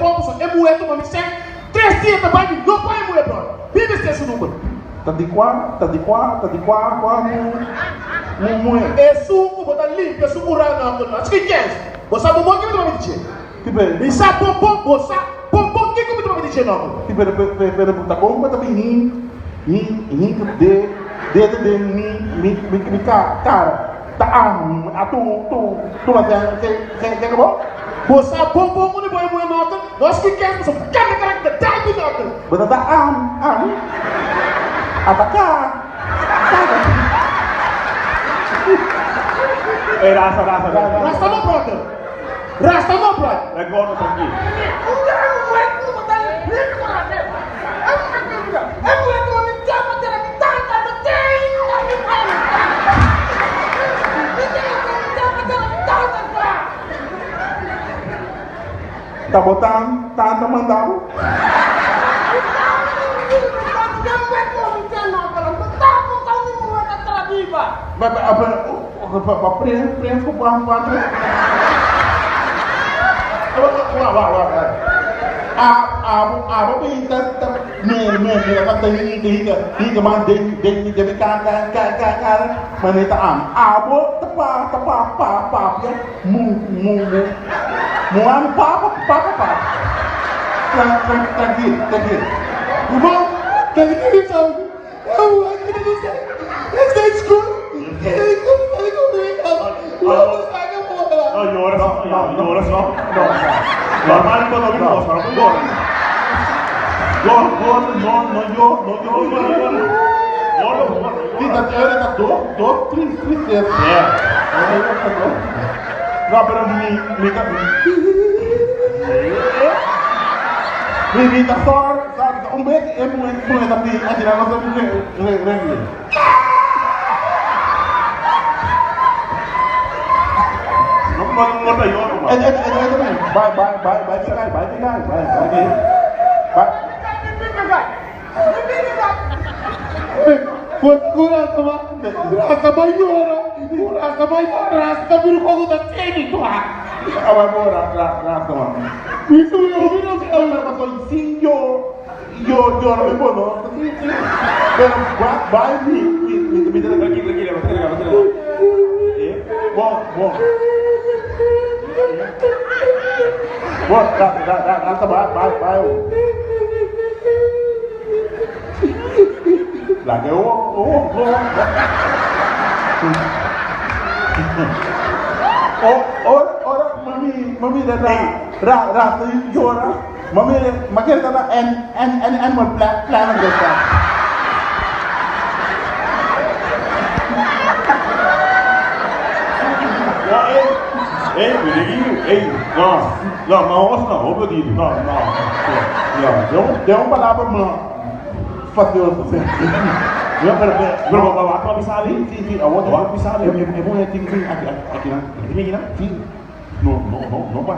bon pasobra e muhé a tuma mi sèn tres dia ta bai mi no por e muhé bròder. Mi mester su number. Ta di kua, ta di kua, ta di kua, kua mu, mu muhé? Esun ku bo ta limpia su kurá no ku no. Asiki kens, bo sa bon bon kiko mi ta papia di dje. Tipe. Mi sa bon bon, bo sa bon bon kiko mi ta papia di dje no ku. Tipe, pe, pero ta kon ku ta bin hin, hin, hin de, dede den mi, mi, mi, mi ka, kara. Ta am, a tu, tu, tuma se, se, se, se kabo? Bo sa bon bon unda bo e muhé nòter? No a skui kens pasobra kende karakter dal di nòter. Bo ta ta am, am, a ta ka, ka ta. Ey rasta rasta rasta. Rasta no brother. Rasta no brother. Let go tranquilo. Ta bo tan tanta manda bo? Pa prens prens ku pan pan A abo abo bin ta ta me me me ta ta hinka hinka hinka man den den den mi ka ka ka ka kara mane ta am abo ta pa ta pa pa papia mu mu mu mu ami pa pa pa pa pa tran tran trankil trankil. Ruman, trankil. No llora, no, no, llora, no, no. Normal cuando vi cosas, no llora. Gordo, gordo, no, no llora, no llora, no llora. Gordo, gordo. Sí, ta era ta dos, dos tristeza. Yeah. No, pero mi, mi ta, mi, mi ta sorry, sorry, un bes e muhe, muhe ta pidi, a tira nos re, re, re, No, no, no ta llora, man. E, e, e, e, e, bai, bai, bai, bai, bai, bai, bai, bai, bai, bai. Laga e oh oh oh oh ora ora mami mami ra ra ra ta yora mami ma kere ta en en en animal planet ta. No, ey, ey, ey, no, no, ma os no, hopi dito. No, no, no, den un den un palabra ma fastioso. No, pero pero pero bo a bisa mi? Sí, sí, awor Bo a bisa mi? E muher tin tin aki aki nan. Tin aki nan? Sí. No, no, no, no pa.